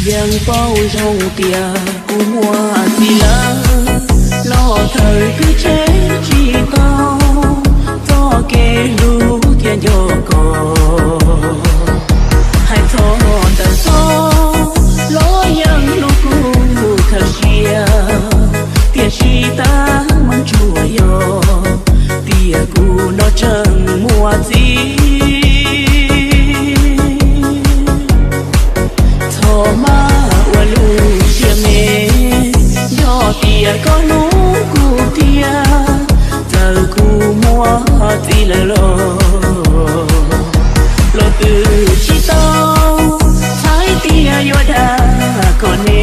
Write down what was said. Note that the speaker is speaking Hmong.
Yeej paub zoo tias kuv muaj txiv lawm, los thawm twb tseg tsis tau txoj kev hlub thiab nco koj. Hais txog ntawm koj los yeej hlub kuv kawg siab, tiam sis tab meeg tsuas yog tias kuv no tseem muaj txiv. Txhob maj ua lus siab me, yog tias koj hlub kuv tiag, txawm kuv muaj txiv lawm los los twb tsis tau txhais tias yuav dag koj ne.